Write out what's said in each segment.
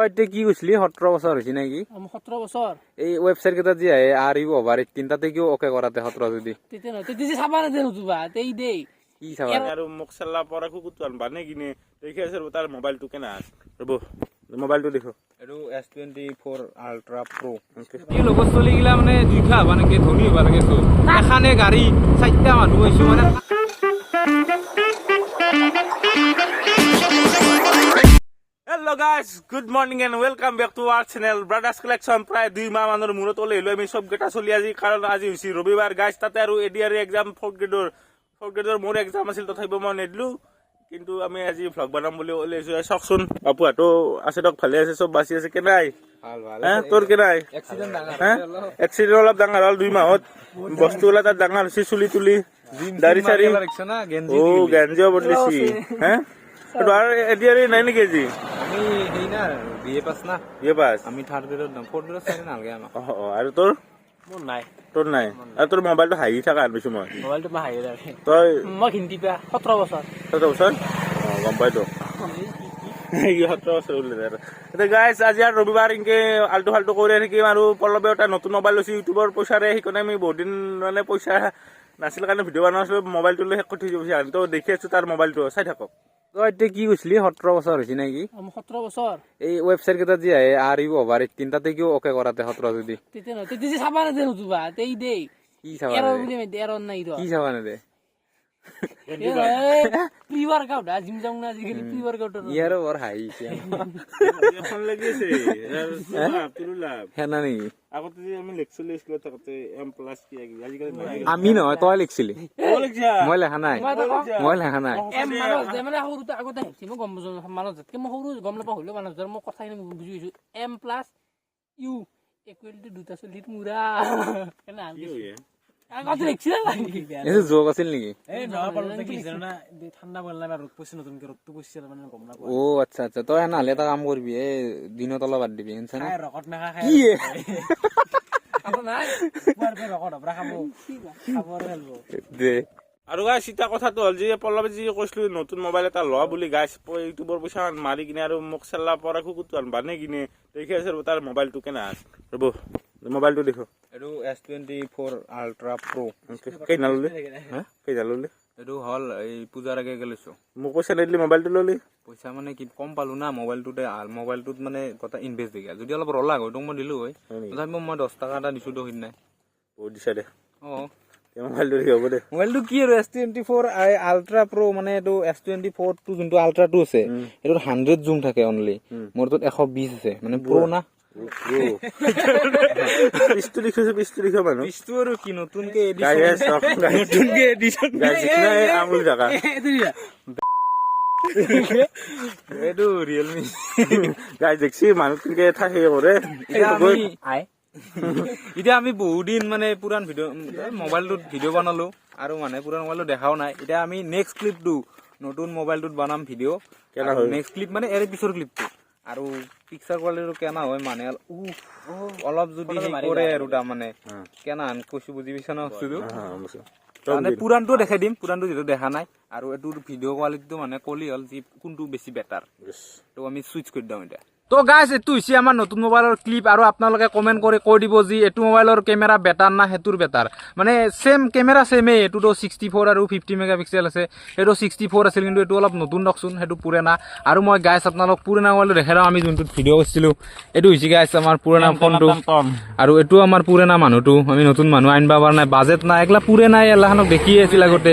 তই এতিয়া কি কৈছিলি, 17 বছৰ হৈছে নেকি? 17 বছৰ। এই ৱেবছাইট কেইটাত যি আহে are U over 18, তাতে কিয় অ'কে কৰাতে 17 যদি? তেতিয়া নহয়, তেতিয়া চাবা নেদে নতুবা তেই দেই। কি চাবা? আৰু মোক চেল্লা পৰা কুকুৰটো আনবা নে কিনে দেখি আছে। ৰ'ব, তাৰ মোবাইলটো কেনে আছে, ৰ'ব, মোবাইলটো দেখো। এইটো S24 ultra প্ৰ'। কি লগত চলিগিলা মানে দুইখা হবা নেকি, ধনী হবা লাগে তো। এখানে গাড়ী চাৰিটা মানুহ হৈছো মানে। Hello guys, good morning and welcome back to our channel Brothers Collection. প্ৰায় 2 মাহ মানৰ মূৰত ওলাই আহিলো আমি চব কেইটা চলি আজি, কাৰণ আজি হৈছে ৰবিবাৰ গাইজ। তাতে আৰু A D R exam, fourth গ্ৰেডৰ মোৰ এক্সাম আছিল, তথাপিও মই নিদিলো। কিন্তু আমি আজি ভ্লগ বনাম বুলি ওলাই আহিছো। চাওকচোন, বাপুহাতো আছে দিয়ক, ভালে আছে, চব বাচি আছে। কেনাই? ভাল ভাল। হে, তোৰ কেনাই? এক্সিডেণ্ট ডাঙৰ। হে, এক্সিডেণ্ট অলপ ডাঙৰ হ'ল, 2 মাহত বস্তু ওলা তাত ডাঙৰ হৈছে, চুলি তুলি দাড়ি চাৰি। না গেঞ্জি। অ, গেঞ্জিও বদলিছি। হে, এইটো আৰু এ ডি আৰ নাই নেকি আজি? আমি সেই না, বি এ পাছ না। বি এ পাছ। আমি থাৰ্ড গ্ৰেডত যাম, ফ'ৰ্থ গ্ৰেডত চাগে নালাগে আমাক। অ, আৰু তোৰ? মোৰ নাই। তোৰ নাই? আৰু তোৰ মোবাইলটো হাঁহি থকা আনিছো মই। মোবাইলটো মই হাঁহি থাকে। তই? মই হিন্দী পা 17 বছৰ। 17 বছৰ, অ, গম পাইতো, সি 17 বছৰ বোলে। আৰু এতিয়া গাইছ, আজি আৰু ৰবিবাৰ, ইনকে আল্টু ফাল্টু কৰি থাকিম। আৰু পল্লৱে এটা নতুন মোবাইল লৈছে ইউটিউবৰ পইচাৰে, সেইকাৰণে আমি বহুত দিন মানে পইচা নাছিল কাৰণে ভিডিঅ' বনোৱা নাছিলো। মোবাইলটো লৈ শেষ কৰি থৈ যাব। তো দেখি আছো তাৰ মোবাইলটো, চাই থাকক। তই এতিয়া কি কৈছিলি, 17 বছৰ হৈছে নেকি? 17 বছৰ। এই ৱেবছাইট কেইটাত যি আহে are U over 18, তাতে কিয় অ'কে কৰাতে 17 যদি? তেতিয়া নহয়, তেতিয়া চাবা নেদে নতুবা তেই দেই। কি চাবা? এৰৰ বুলি মাতি, এৰৰ নাই। কি চাবা নেদে? প্ৰি ৱৰ্কআউট, জিম যাওঁ না আজিকালি, প্ৰি ৱৰ্কআউট। ইয়াৰো বৰ হাঁহিছে। এখন লাগিছে তোৰো লাভ। সেনা নেকি? আগতে যে আমি লিখছিলো স্কুলত থাকোতে, এম প্লাছ কি আজিকালি নাই। আমি নহয়, তই লিখছিলি। তই লিখছা? মই লেখা নাই, মই লেখা নাই। এম মানস দে, মানে সৰুতে আগতে ভাবছি, মই গম মানস দাতকে মই সৰু, গম নাপাওঁ, হ'লেও মানস দাৰ মই কথাখিনি বুজি গৈছো। M plus U equal to দুটা চলিত মূৰা। কি হয়? আগতে লিখছি না। এইটো জোক আছিল নেকি? এই নহয়, পালো কি জানা, ঠাণ্ডা পৰিলে বা ৰ'দ পৰিছে, নতুনকে ৰ'দটো পৰিছে, মানে গম নাপাওঁ। অ, আচ্ছা আচ্ছা। তই সেনাহলে এটা কাম কৰিবি, এই দিনত অলপ বাদ দিবি, শুনছা না? খাই ৰকত মেখা খাই। কি এ? নাই। পুৱাৰ পৰা ৰকত হবৰা খাব খাব আৰু খেলব। দে। আৰু গাইছ, এতিয়া কথাটো হ'ল যে পল্লৱে যি কৈছিলো নতুন মোবাইল এটা ল বুলি, গাইছ, ইউটিউবৰ পইচা মাৰি কিনে আৰু মোক চেল্লা পৰা কুকুৰটো আনবা নে কিনে দেখি আছে। ৰ'ব, তাৰ মোবাইলটো কেনে আছে, ৰ'ব, মোবাইলটো দেখো। এইটো S24 ultra প্ৰ'। কেইদিনা ল'লি? কেইদিনা ল'লি? এইটো হ'ল এই পূজাৰ আগে আগে লৈছো। মোক পইচা নিদিলি, মোবাইলটো ল'লি? পইচা মানে কি কম পালো না মোবাইলটোতে, মোবাইলটোত মানে গোটা ইনভেষ্ট হৈ গ'ল। যদি অলপ ৰলাক হয়, তোক মই দিলো হয়। হয় নেকি? তথাপিও মই 10 টকা এটা দিছো তো সিদিনাই। বহুত দিছা দে। অ। মোবাইলটো দেখি হ'ব দে। মোবাইলটো কি আৰু, S24 ultra প্ৰ', মানে এইটো S24টো যোনটো আল্ট্ৰাটো আছে, সেইটোত 100 জুম থাকে অনলি, মোৰটোত 120 আছে, মানে প্ৰ' না। পিছটো দেখিছো, পিছটো দেখিব মানুহ। পিছটো আৰু কি, নতুনকে গাইছ, চাওক, গাইছ। নতুনকে এডিশ্যন। গাইছ, নাই আঙুলি থাকা। এইটো ৰিয়েলমি। গাইছ, দেখছি মানুহ কেনেকে থাকে কৰে। এতিয়া আমি বহুদিন মানে পুৰাণ ভিডিঅ' মোবাইলটোত ভিডিঅ' বনালো আৰু মানে পুৰাণ মোবাইলটো দেখাও নাই। এতিয়া আমি নেক্সট ক্লিপটো নতুন মোবাইলটোত বনাম ভিডিঅ'। কেনে হয়? নেক্সট ক্লিপ মানে ইয়াৰে পিছৰ ক্লিপটো, আৰু পিকচাৰ কোৱালিটিটো কেনা হয়, মানে অলপ যদি সেই কৰে আৰু তাৰমানে কেনা কৈছো, বুজি পাইছা ন বস্তুটো? মানে পুৰাণটো দেখাই দিম, পুৰাণটো যিটো দেখা নাই, আৰু এইটোৰ ভিডিঅ' কোৱালিটিটো মানে কলি হ'ল যি কোনটো বেছি বেটাৰ। তো আমি চুইচ কৰি দিওঁ এতিয়া। তো গাইছ, এইটো হৈছে আমাৰ নতুন মোবাইলৰ ক্লিপ, আৰু আপোনালোকে কমেণ্ট কৰি কৈ দিব যি এইটো মোবাইলৰ কেমেৰা বেটাৰ না সেইটোৰ বেটাৰ। মানে ছেম কেমেৰা ছেমেই, এইটোতো 64 আৰু 50 মেগা পিক্সেল আছে, সেইটো 64 আছিল, কিন্তু এইটো অলপ নতুন দকচোন, সেইটো পুৰণা। আৰু মই গাইছ আপোনালোক পুৰণা মোবাইলটো দেখাই দিওঁ, আমি যোনটোত ভিডিঅ' কৰিছিলোঁ। এইটো হৈছে গাইছ আমাৰ পুৰণা ফোনটো, আৰু এইটো আমাৰ পুৰণা মানুহটো। আমি নতুন মানুহ আনিব পৰা নাই, বাজেট নাই। এইগিলা পুৰণা এলাখানক দেখিয়ে আছিল আগতে।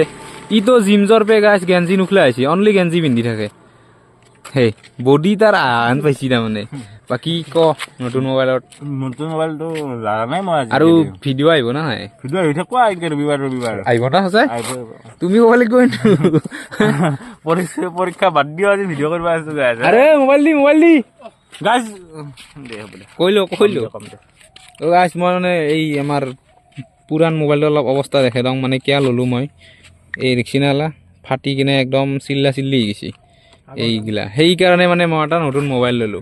ইটো জিমজৰ পে গাইছ গেঞ্জি নুখলা হৈছে, অনলি গেঞ্জি পিন্ধি থাকে। সেই বডি তাৰ আহান পাইছি তাৰমানে। বাকী ক, নতুন মোবাইলত? নতুন মোবাইলটো লগা নাই মই আজি। আৰু ভিডিঅ' আহিব না নাই? ভিডিঅ' আহি থাকো এনেকে ৰবিবাৰ ৰবিবাৰ। আহিব না সঁচাই? আহিব, আহিব। তুমি ক'ব লাগিব কিন্তু। পৰীক্ষা বাদ দিও আজি ভিডিঅ' কৰিব আছো গাইজ। আৰে মোবাইল দি, মোবাইল দি। গাইজ, দে, হ'ব দে। কৈলো, কৈলো। কম দে। গাইজ, মই মানে এই আমাৰ পুৰাণ মোবাইলটো অলপ অৱস্থা দেখাই দিওঁ, মানে কিয় ল'লো মই। এই ৰিক্সিনালা ফাটি কিনে একদম চিল্লা চিল্লি হৈ গৈছে এইগিলা, সেইকাৰণে মানে মই এটা নতুন মোবাইল ল'লো।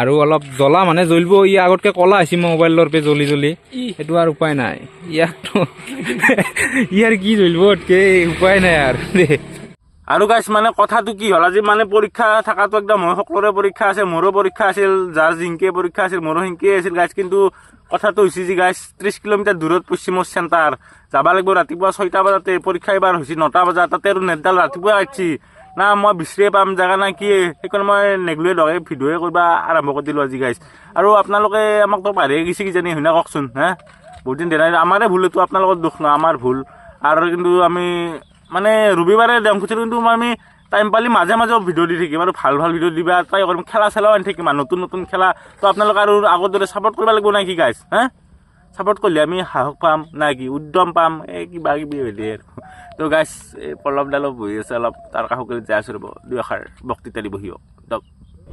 আৰু অলপ জ্বলা মানে জ্বলিব, ই আগতকে ক'লা হৈছে মই মোবাইলৰ পে জ্বলি জ্বলি। সেইটো আৰু উপায় নাই, ইয়াকতো ইয়াৰ কি জ্বলিব, উপায় নাই আৰু দেই। আৰু গাইছ মানে কথাটো কি হ'ল, আজি মানে পৰীক্ষা থকাটো একদম হয়, সকলোৰে পৰীক্ষা আছে, মোৰো পৰীক্ষা আছিল, যাৰ জিংকে পৰীক্ষা আছিল মোৰো সিংকে আছিল গাইছ। কিন্তু কথাটো হৈছে যে গাইছ 30 কিলোমিটাৰ দূৰত পৰছি মোৰ চেণ্টাৰ, যাব লাগিব ৰাতিপুৱা 6টা বজাতে, পৰীক্ষা এইবাৰ হৈছে 9টা বজাত, তাতে আৰু নেটডাল ৰাতিপুৱা কাটছি না, মই বিচাৰিয়ে পাম জেগা না কি, সেইকাৰণে মই নেগলুৱে লগাই ভিডিঅ'য়ে কৰিব আৰম্ভ কৰি দিলোঁ আজি গাইছ। আৰু আপোনালোকে আমাকতো পাহৰিয়ে গৈছে কিজানি, হয় না কওকচোন? হে বহুত দিন দিয়া নাই, আমাৰে ভুল এইটো, আপোনালোকৰ দুখ নহয়, আমাৰ ভুল। আৰু কিন্তু আমি মানে ৰবিবাৰে দেম খুজিছিলোঁ, কিন্তু আমি টাইম পালি মাজে মাজে ভিডিঅ' দি থাকিম আৰু ভাল ভাল ভিডিঅ' দিবা ট্ৰাই কৰিম, খেলা চেলাও আনি থাকিম আৰু নতুন নতুন খেলা। তো আপোনালোকে আৰু আগৰ দৰে ছাপৰ্ট কৰিব লাগিব নাই কি গাইছ? হে ছাপৰ্ট কৰিলে আমি সাহস পাম নাই কি, উদ্যম পাম, এই কিবা কিবি হৈ দিয়ে আৰু। তো গাইছ এই পল্লৱডালো বহি আছে অলপ, তাৰ কাষকে যাই আছোঁ ৰ'ব, দুই এষাৰ বক্তৃতা দিব সিও দিয়ক।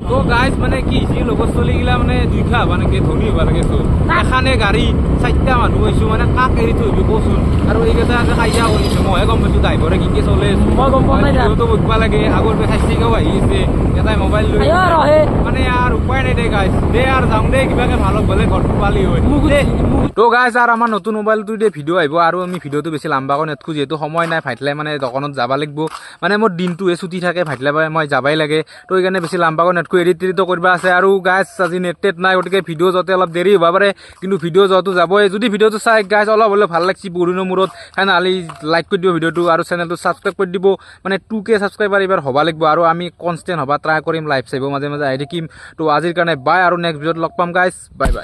তো গাইজ মানে কি হৈছে, লগৰ ছোৱালীগিলা মানে দুইখা হ'বা নেকি, ধনী হ'বা লাগে চোন, এখানে গাড়ী 4টা মানুহ হৈছো, মানে কাক এৰি থৈ আহিবি কচোন? আৰু এইকেইটা যে কাজিয়া কৰিছে, মইহে গম পাইছো ড্ৰাইভাৰে কি কি চলে। মই গম পোৱা নাই যা। ভিডিঅ'টো বুজিব লাগে, আগৰ চাৰিচকীয়াও আহি আছে, এটাই মোবাইল লৈ আইঅ ৰহে। মানে আৰু উপায় নাই দে গাইজ, দে আৰু যাওঁ দে, কিবাকে ভাল হ'লে ঘৰটো পালি হয়। মোক দে। তো গাইজ আৰু আমাৰ নতুন মোবাইলটো দিয়ে ভিডিঅ' আহিব, আৰু আমি ভিডিঅ'টো বেছি লাম্বাকৈ নেথকো, যিহেতু সময় নাই, ভাইটিলাই মানে দোকানত যাব লাগিব, মানে মোৰ দিনটোহে ছুটি থাকে, ভাইটিলাই মই যাবাই লাগে, তো সেইকাৰণে বেছি লাম্বাকৈ নেথকো, এডিট টেডিটো কৰিব আছে। আৰু গাইজ আজি নেট টেট নাই, গতিকে ভিডিঅ' যাওঁতে অলপ দেৰি হ'ব পাৰে, কিন্তু ভিডিঅ' যোৱাটো যাবই। যদি ভিডিঅ'টো চাই গাইজ অলপ হ'লেও ভাল লাগছি বহুদিনৰ মূৰত, তেনেহ'লে লাইক কৰি দিব ভিডিঅ'টো আৰু চেনেলটো ছাবস্ক্ৰাইব কৰি দিব। মানে 2K subscriber এইবাৰ হ'ব লাগিব, আৰু আমি কনষ্টেণ্ট হ'বা ট্ৰাই কৰিম, লাইভ চাইব মাজে মাজে আহি থাকিম। তো আজিৰ কাৰণে বাই, আৰু নেক্সট ভিডিঅ'ত লগ পাম গাইজ, বাই বাই।